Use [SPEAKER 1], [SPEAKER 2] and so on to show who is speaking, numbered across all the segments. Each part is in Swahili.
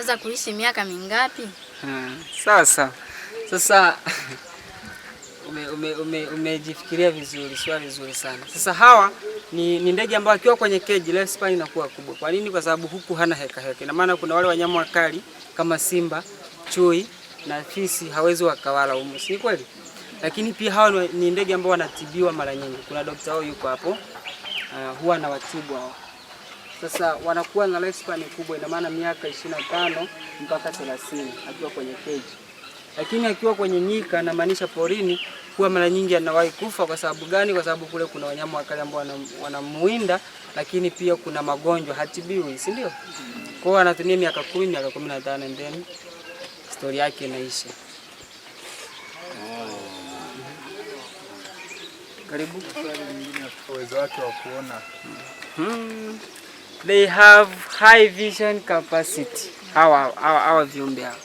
[SPEAKER 1] Wanaweza kuishi miaka mingapi?
[SPEAKER 2] Sasa sasa umejifikiria vizuri, swali zuri sana. Sasa hawa ni ndege ambao akiwa kwenye cage lifespan inakuwa kubwa. Kwa nini? Kwa sababu huku hana heka heka. Ina maana kuna wale wanyama wakali kama simba, chui na fisi hawezi wakawala humu, si kweli? Lakini pia hawa ni ndege ambao wanatibiwa mara nyingi. Kuna daktari wao yuko hapo, huwa anawatibu hao. Sasa wanakuwa na lifespan kubwa, ina maana miaka 25 mpaka 30 akiwa kwenye cage, lakini akiwa kwenye nyika, namaanisha porini, huwa mara nyingi anawahi kufa. Kwa sababu gani? Kwa sababu kule kuna wanyama wakali ambao wanamuinda, lakini pia kuna magonjwa, hatibiwi, si ndio? Kwa hiyo anatumia miaka 10, miaka 15 and then story yake inaisha. Karibu.
[SPEAKER 3] Uwezo wake wa kuona.
[SPEAKER 2] They have high vision capacity. Hawa viumbe hawa.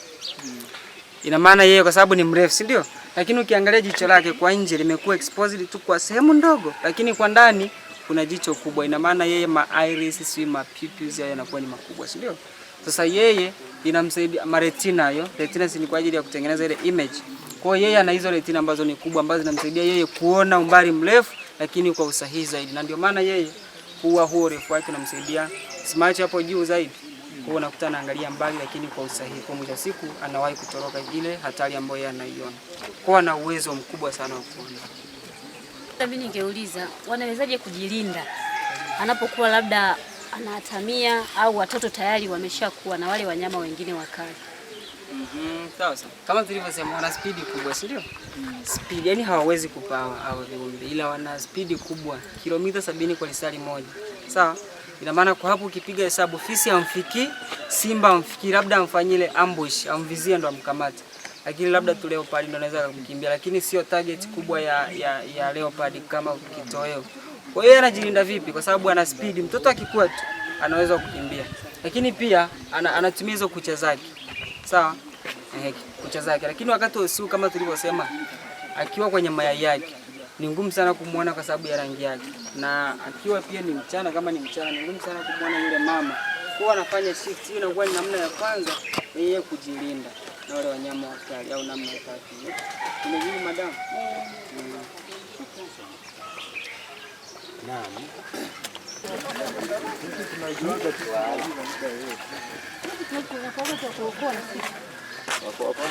[SPEAKER 2] Ina maana yeye kwa sababu ni mrefu, si ndio? Lakini ukiangalia jicho lake kwa nje limekuwa exposed tu kwa sehemu ndogo, lakini kwa ndani kuna jicho kubwa. Ina maana yeye ma iris, si ma pupils hayo yanakuwa ni makubwa, si ndio? Sasa yeye inamsaidia ma retina hayo. Retina si ni kwa ajili ya kutengeneza ile image. Kwa hiyo yeye ana hizo retina ambazo ni kubwa ambazo zinamsaidia yeye kuona umbali mrefu lakini kwa usahihi zaidi. Na ndio maana yeye huwa huo urefu wake unamsaidia si macho hapo juu zaidi. Kwa hiyo unakuta anaangalia mbali lakini kwa usahihi. Kwa mwisho wa siku anawahi kutoroka ile hatari ambayo yeye anaiona. Kwa ana uwezo mkubwa sana wa kuona.
[SPEAKER 4] Mimi ningeuliza wanawezaje kujilinda anapokuwa labda anahatamia au watoto tayari wameshakuwa na wale wanyama wengine wakali?
[SPEAKER 2] Sawa sawa. Kama tulivyosema wana spidi kubwa, si ndio? Speed, yani hawawezi kupaa hao viumbe ila wana spidi kubwa, kilomita 70 kwa lisaa moja. Sawa? Ina maana kwa hapo ukipiga hesabu fisi amfiki, simba amfiki, labda amfanyile ambush, amvizie ndo amkamate. Lakini labda tu leopard ndo anaweza kumkimbia, lakini sio target kubwa ya leopard kama kitoweo. Kwa hiyo anajilinda vipi? Kwa sababu ana speed, mtoto akikua tu anaweza kukimbia. Lakini pia anatumia hizo kucha zake. Sawa? Kucha zake. Lakini wakati wa usiku kama tulivyosema, akiwa kwenye mayai yake ni ngumu sana kumuona kwa sababu ya rangi yake, na akiwa pia ni mchana, kama ni mchana ni ngumu sana kumuona yule mama. Kwa anafanya shift hiyo, inakuwa ni namna ya kwanza yeye kujilinda na wale wanyama wakali, au namna ya tatu. Umejibu, madam?
[SPEAKER 5] Naam.
[SPEAKER 3] Tunajuaga tu muda wote.
[SPEAKER 5] Wako hapo.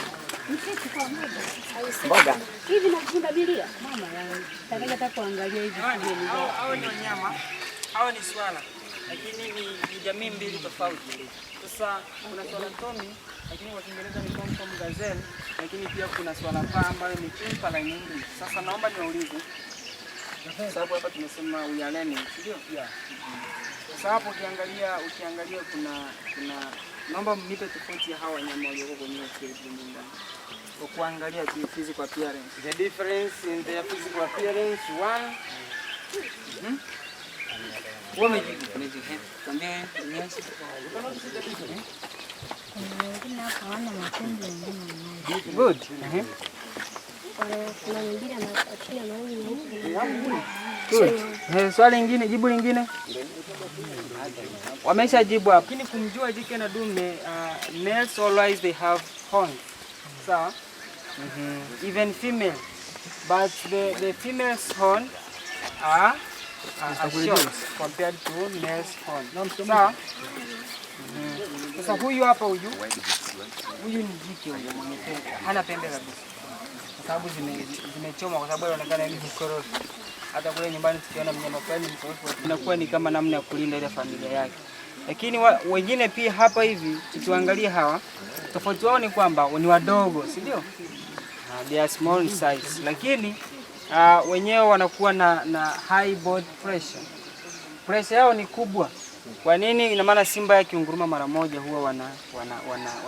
[SPEAKER 5] Mboga.
[SPEAKER 4] Hivi na pundamilia. Mama yangu. Nataka hata kuangalia hivi.
[SPEAKER 2] Hao ni wanyama, hao ni swala, lakini ni jamii mbili tofauti. Sasa kuna swala tomi, lakini kwa Kiingereza ni tom gazelle, lakini pia kuna swala paa ambayo ni impala in English. Sasa naomba niwaulize, sababu hapa tumesema we are learning, si ndio? Yeah. Sasa hapo ukiangalia kuna naomba mnipe tofauti ya hawa wanyama walioko kwenye cage ndani. Kwa kuangalia tu physical appearance.
[SPEAKER 5] The difference in their physical appearance, one.
[SPEAKER 2] Wewe umejibu, umejibu. Tuambie Nyasi.
[SPEAKER 1] Kuna wengine hapa hawana mapembe, wengine wanayo.
[SPEAKER 2] Good.
[SPEAKER 6] Kuna mwingine ana mawili meupe.
[SPEAKER 2] Good. Swali lingine, jibu lingine. Wameshajibu hapo. Lakini kumjua jike na dume, males always they have horns. Sawa? Even female. But the female's horn are short compared to male's horn. Sawa? Sasa huyu hapa huyu ni jike huyu mwenye pembe. Hana pembe kabisa. Kwa sababu zimechomwa kwa sababu anaonekana ni mkorofi. Hata kule nyumbani tukiona mnyama fulani mkorofi inakuwa ni kama namna ya kulinda ile familia yake. Lakini wengine pia hapa hivi tukiangalia hawa, tofauti wao ni kwamba ni wadogo, si ndio? They are small in size. Lakini wenyewe wanakuwa na high body pressure. Pressure yao ni kubwa. Kwa nini? Ina maana simba yakiunguruma mara moja huwa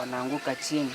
[SPEAKER 2] wanaanguka chini.